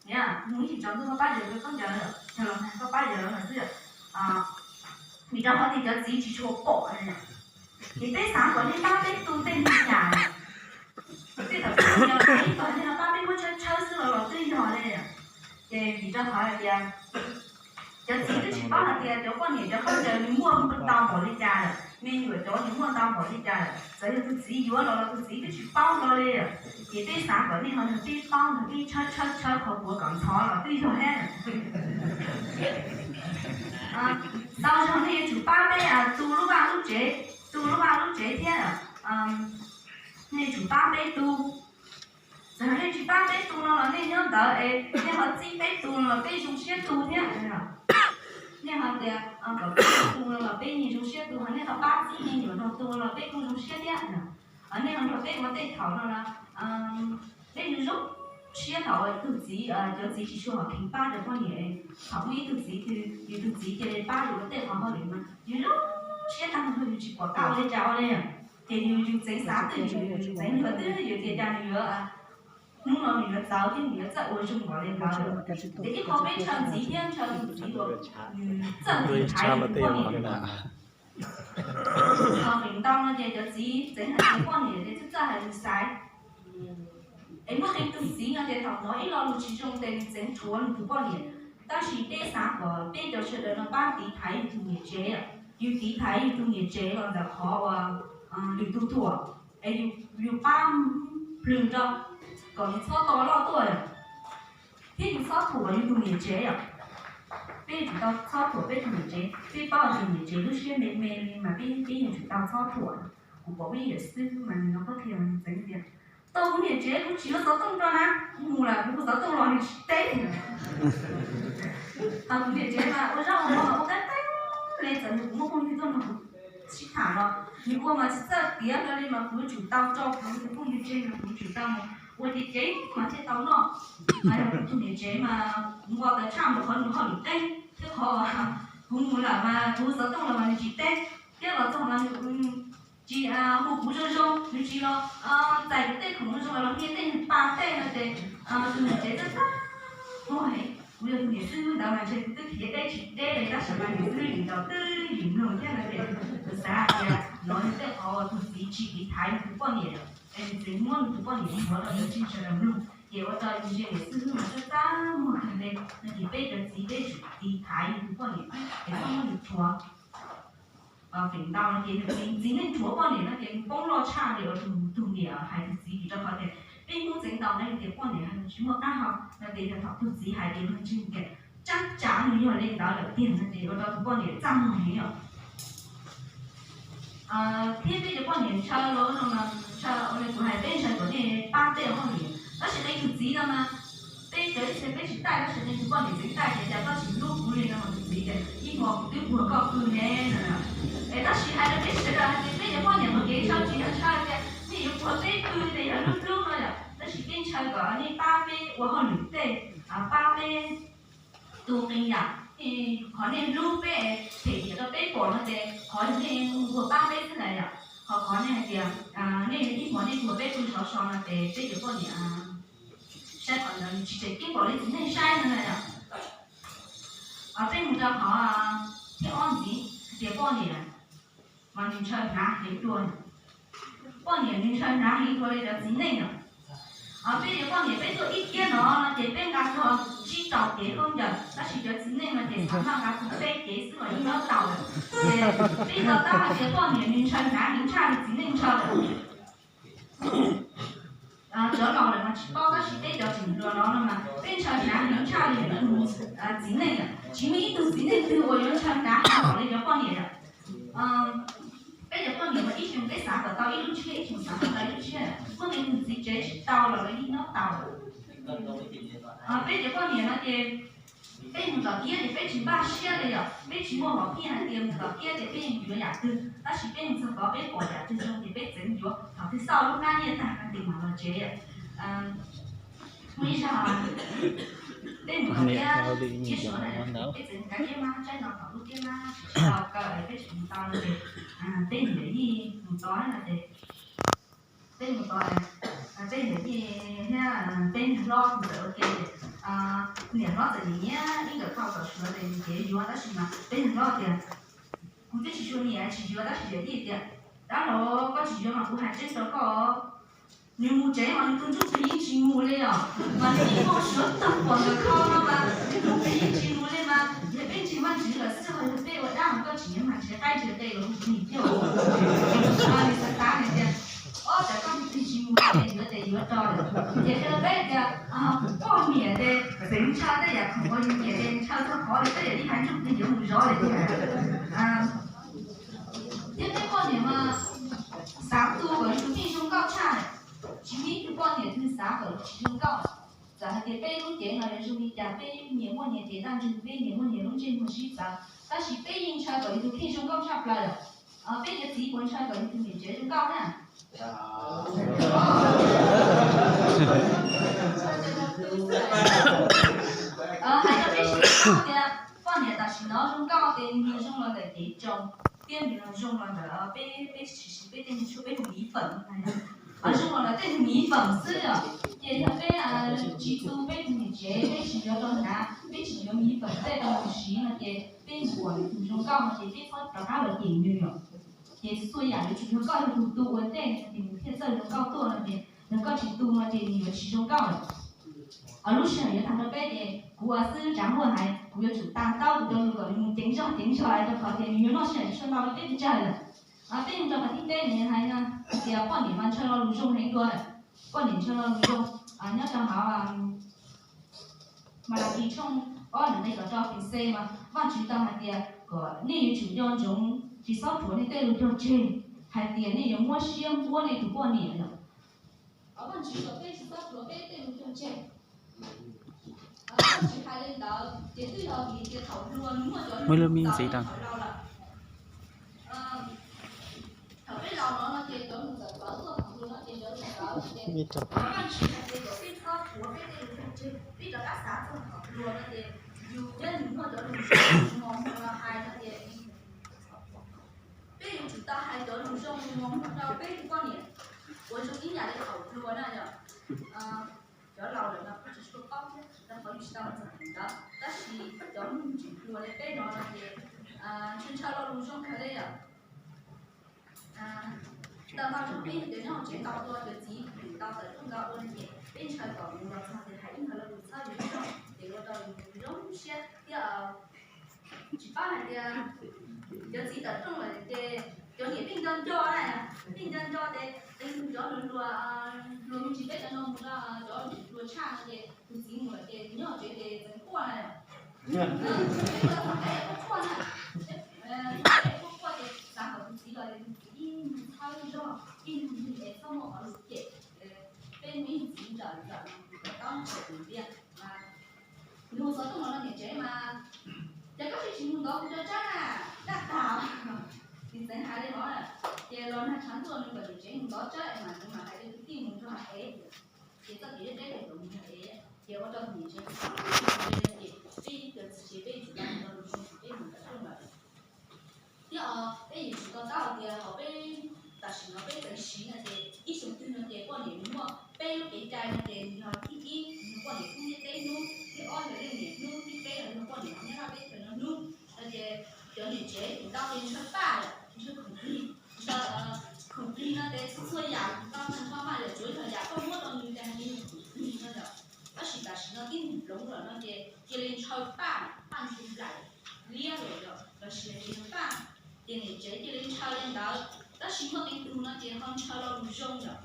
Niam, mus ib tsoom ntuj koj pab yawg koj ncaws, yog los koj pab yawg los xwb. Vim rau qhov tias cov txiv tsis tshua pom. Ces peb xav kom nej pab peb tu tej me nyuam, tej thaum peb ncaws ib tog nej ho pab peb muab tshawb tshawb xwb los los twb yog li. Ces vim rau qhov hais tias cov txiv twb tsis paub hais tias cov poj niam cov khaub ncaws nws muaj ntau npaum li cas lawm, me nyuam cov nws muaj ntau npaum li cas lawm, txawm yog tus txiv yuav los los tus txiv twb tsis paub hlo li. Ces peb xav kom nej ho nrog peb paub, nrog peb tshawb tshawb tshawb qhov puav kom ntxhov los twb yog thiab. Tau zaug nej yuav tsum pab peb tu lub vaj lub tsev, tu lub vaj lub tsev thiab. Nej yuav tsum pab peb tu. Txawm nej tsis pab peb tu no los nej nyob ntawd es nej ho txib peb tu no los peb zoo siab tu thiab. Nej ho tias kom peb tu no los peb yeej zoo siab tu, ho nej ho pab txib me nyuam nrog tu no los peb kuj zoo siab thiab. Nej ho nrog peb ua tej thaum no los peb zoo zoo siab thaum tus txiv, cov txiv tsis tshua hom kheev pab cov poj niam. Thaum muaj ib tug txiv twg yus tus txiv cia li pab yus ua tej qhov hauj lwm mas yus zoo siab tag nrho, yus tsis pom qab ua li cas ua li. Ces yus, yus txeev xav twb, yus txeev xav twb yus tias cas nws yuav, hnub no nws yuav txawv thiab nws yuav txawj ua zoo npaum li ntawd. Ces ib qho peb ntshaw ntxiv thiab ntshaw tus txiv uas nws txawj tiv thaiv nws tus poj niam. Thaum feem ntau no ces cov txiv txeev hais tias poj niam ces txawj txawj hais lus xaiv. Es muaj qee tus txiv no ces thaum hnov ib lo lus tsis zoo ces nws txeev rhuav nws tus poj niam. Tab sis peb xav kom peb cov sawv daws no pab tiv thaiv yus tus niam tsev, yus tiv thaiv yus tus niam tsev los ntawm qhov uas lwm tus thuam, es yus pab plhws rau kom nws txhob to loj tuaj, thiab yus txhob thuam yus tus niam tsev os. Peb yuav tsum tau txhob thuam peb tus niam tsev. Peb paub tus niam tsev lub siab me me li mas peb, peb yuav tsum tau txhob thuam. Kuv pom peb yawm xwb mas nws no qhuab qhia nws txeev tias, tau kuv niam tsev kuv tsis yuav xov tooj rau na, kuv mus lawm kuv xov tooj los nws tsis teb. Ho kuv niam tsev mas ua zaub ua mov mas ua qab qab li, txawm nws kuv muaj phooj ywg tuaj nrog kuv sib tham los nws ua mas tsis txawj tiav hlo li mas kuv yuav tsum tau tso kuv tus phooj ywg tseg, kuv yuav tsum tau mus ua cev cev mas thiaj tau noj. Mas yog kuv tus niam tsev mas kuv npau taws tshaj mus qhov nws hauj lwm qeeb thiab qhov kuv mus lawm mas kuv xov tooj los mas nws tsis teb, thiab los txog mas nws tsis hu kuv zoo zoo, nws tsis los txais kuv tej khoom zoo los niaj tej pa tej no ces tus niam tsev txawj txawj ua. Kuv yog tus niam xib hwb ntawd mas ntshe kuv twb khiav deb tsis deb li, tab sis mas niam xib hwb yim ntaus twb yim mloog thiab no ces kuv xav hais tias no yog tej qhov uas tus txiv tsis tiv thaiv nws tus poj niam, es nws txeev muab nws tus poj niam rhuav rau cov tseem sawv daws mloog, ces ua rau yus ntsia niam xib hwb mas txawj txawj muag kawg li. No ces peb cov txiv peb yuav tsum tiv thaiv yus tus poj niam es txhob muab nws rhuav. Feem ntau no ces yog txiv neej rhuav poj niam no ces nws poob loj tshaj li uas tus, tus niam hais tus txiv, vim rau qhov tias peb Hmoob txeev tau ne tias poj niam hais lus tsis muaj qab hau no ces yog thaum tus txiv hais ces luag ntseeg tias tsab tsav nws yog li ntawd lawm tiag no ces ua rau tus poj niam txaj muag heev os. Thiab peb cov poj niam ntshaw los no mas ntshaw ua li kuv hais peb ntshaw kom nej pab peb ua hauj lwm, tab sis qee tus txiv no mas peb cov ib txhia peb tsis taij tab sis qee tus poj niam txeev taij ces cas koj tsis hlub kuv li no mas tus txiv tias ib hmos kuv twb puag koj pw ne no. Es tab sis hais rau peb sawv daws hais tias peb cov poj niam mas kev ntshaw tsis yog ntshaw tias nej yuav puag peb pw li ces yog hlub hlub no yom, tab sis peb ntshaw kom nej pab peb ua hauj lwm tej, pab peb tu qee yam, qhov nej hlub peb, them tias rau peb pom no ces qhov yog nej mus puag pab peb xwb ntag yom. Ho qhov nej hais tias nej ib hmos nej puag peb pw sov so no ces peb cov poj niam saib qhov ntawd nws tsis tseem ceeb npaum li txiv neej saib no na yom. Peb mus rau qhov thib ob ntxiv, hais tias poj niam mas nws ntshaw hnav heev dua. Poj niam nws ntshaw hnav heev dua li cov txiv neej os. Peb cov poj niam peb tuaj ib kiab no no ces peb nqa txog tsib rau cev khaub ncaws, tab sis cov txiv neej no ces xav maj nqa txog peb cev xwb los yeej nyob tau lawm. Ces peb to taub hais tias poj niam nws ntshaw hnav heev tshaj li txiv neej ntshaw lawm. Cov laus lawm mas tsis paub, tab sis peb cov tseem hluas no no mas peb ntshaw hnav heev tshaj li tus txiv neej. Tsis muaj ib tug txiv neej twg uas yuav ntshaw hnav heev npaum li cov poj niam lawm. Peb cov poj niam mas ib xyoos peb xav kom tau ib lub tshiab, ib xyoos xav kom tau ib lub tshiab. Muaj qee tus txiv tsev tsis tau los lawv yeej nyob tau. Peb cov poj niam no ces peb mus tom kiab ces peb tsis npaj siab li yom, peb tsis muaj hom phiaj hais tias mus tom kiab ces peb yuav yuav yam twg, tab sis peb mus txog tod peb pom yam twg zoo ces peb txeev yuav, thaum twg xauj lub hnab nyiaj tag no ces mam los tsev. Muaj ib zaug peb mus tom kiab, peb txeev kav kiab mab, tsaib no tom lub kiab mab tsis tau kaw es peb tseem mus tau no ces peb niam yij mus tod no ces peb mus tod, peb niam yij thiab peb niag hlob mus txawm ua ke ces Niam hlob txawm nyiam nyiam ib nkawm khau kom suav ces nws cev yuav, tab sis mas peb yawg hlob tias, kuv twb tsis tshua nyiam tsis yuav, tab sis yawm yij tias, dab laug, koj tsis yuav mas kuv hais tseeb rau koj, nws mus tsev mas nws tus ntsuj plig yeej tsis mus li os, mas nws yeej muaj suav tag pom nkawm khau no mas nws tus ntsuj plig yeej tsis mus li mas yog peb ntseeg Vajtswv lawm xwb, ho yog peb ua dab mas koj tsis yuav mas tsev qaib tsev qe los tus plig thiab. Nws xav xav nws tias, ob, cas koj tus plig tsis mus ces yuav ces yuav rau lawm. Ces qhia rau peb tias poj niam ces txeev ntshaw tej yam khoom uas yus nyiam ces ntshaw txog qhov li tej yam li hais ntsuj plig yuav mus zov li tiag. Thiab peb poj niam mas xav tu kom yus tus kheej zoo nkauj tshaj. Tsis muaj ib tug poj niam twg xav kom yus tsis zoo nkauj. Txawm hais tias peb lub cev no yuav zoo li cas, peb nyias muaj nyias cev daj ntseg, peb nyias muaj nyias lub ntsej muag sib txawv, tab sis peb yeej ntshaw kom yus tus kheej zoo nkauj tshaj plaws lawm. Peb cov txiv puas ntshaw kom yus tus niam tsev zoo nkauj na? Hais rau peb sib tau tias poj niam tam sim no zoo nkauj ces nws zoo los ntawm kev tsoo, thiab nws zoo los ntawm peb, peb tsis siv peb tej me tshuaj, peb hu mì粉, zoo los ntawm tej hu mì粉 xwb os. Ces yog peb tsis tu peb tus niam tsev, peb tsis yuav rau hnav, peb tsis yuav mì粉 tej rau nws siv no ces peb mus ua nws tus zoo nkauj no ces peb txhob rov qab los cem nws os. Ces txhua yam yuav tsum yog koj yog tus tu ua ntej no ces nws thiaj txawj zoo nkauj tuaj no ces yog koj tsis tu no ces nws yuav tsis zoo nkauj lawm. Lub sij hawm yuav tag rau peb ces kuv ua xwb, tsav muaj hais kuv yuav tsum tas taub kuv rau nws kom nws mus ceev zog ceev zog rau qhov tias nws yuav noj sij hawm tsis tshua ntau rau peb pes tsawg lawm. Peb mus rau qhov thib peb nws hais tias poj niam mas ntshaw lo lus zoo heev dua. Poj niam ntshaw lo lus zoo, nyob rau hauv Malakis tshooj ob nqe kaum rau xwm xees mas Vajtswv tau hais tias kom nej yuav tsum nco ntsoov tsis txhob rhuav nej tej lus cog tseg, hais tias nej yuav muab siab npuab nej tus poj niam lawm. Vajtswv kom peb tsis txhob rhuav peb tej lus cog tseg. Vajtswv hais li ntawd ces twb yog vim tias thaum hluas nws muaj cov lus txawv thaum laus lawm. Thaum peb laus no no ces cov lus txawv txawv tuaj thaum hluas no ces cov lus txawv ces Vajtswv hais tias kom peb txhob rhuav peb tej lus cog tseg, peb rov qab xav txog thaum hluas no ces yus thiab nws muaj cov lus zoo mos mos los hais no ces peb yuav tsum tau hais cov lus zoo mos mos rau peb tus poj niam uas zoo ib yam li thaum hluas na yom. Cov laus lawm no kuj tsis tshua paub thiab, rau qhov yus tsis tau txog ntawd, tab sis cov neeg tseem hluas li peb no no ces ntshaw ntshaw lo lus zoo kawg li yom. Tau tau zoo peb yog cov nyob hauv tsev ntau dua, cov txiv twb tau tawm rooj ntau dua no ces peb ntshaw kom mus los txog ces hais ib qho lo lus txhob zoo zoo, ces ua rau yus zoo siab thiab. Tsis paub hais tias cov txiv tawm rooj lawm ces cov niam pheej nco nco na, pheej nco nco ces qee tus cov hluas hluas, hluas me ntsis peb cov no mus rau cov hluas tshaj no ces tus txiv mus lawm ces nyob tsev ces txeev quaj na. Quaj quaj na, quaj quaj ces xav kom tus txiv los ces tus txiv ib nus txhawb zog, ib nus nws es txhob muaj qhov lus cem. Peb muaj ib tug txiv ntsawm ntsawm no kuv tau taub ntshaw tus tiag mas nws mus xov tooj los no niam tsev mas, ces koj tsis tsis mus ntov kuv cov tsab na, daj tas. Txiv txeev hais li no, ces los nag tshav ntuj nws kom niam tsev mus ntov tsab es mas nws mam hais tias tus tij mus nrog ev, ces txoj kev deb deb ces mus nrog ev, ces ua rau niam tsev ces peb cov txiv tsev peb tsis tau mus ntov lus zoo, peb mus tawm rooj lawm. Thiab os, peb yuav tsum to taub hais tias hauv peb tam sim no peb txeev siv no ces ib xyoo twg no ces poj niam nws muaj peb lub kev cai no ces nws yog thib ib nws yog poj niam kub ntiaj teb hnub, thib ob yog leej niam hnub, thib peb los yog poj niam nyob nram teb chaws no hnub. No ces cov niam tsev kuj tau ces ntshaw paj, ntshaw khoom plig, ntshaw khoom plig no ces txhua txhua yam kuj tau ntshaw maj yom, tsuav yog yam koj muab rau nws ces nws khoom plig no yom. Tab sis tam sim no tib neeg hloov lawm no ces cia li ntshaw paj, paj ntshaw nplaim liab lawm yom, los sis ntshaw paj, ces niam tsev cia li ntshaw li ntawd. Tab sis muaj qee tug no ces ho ntshaw lo lus zoo yom.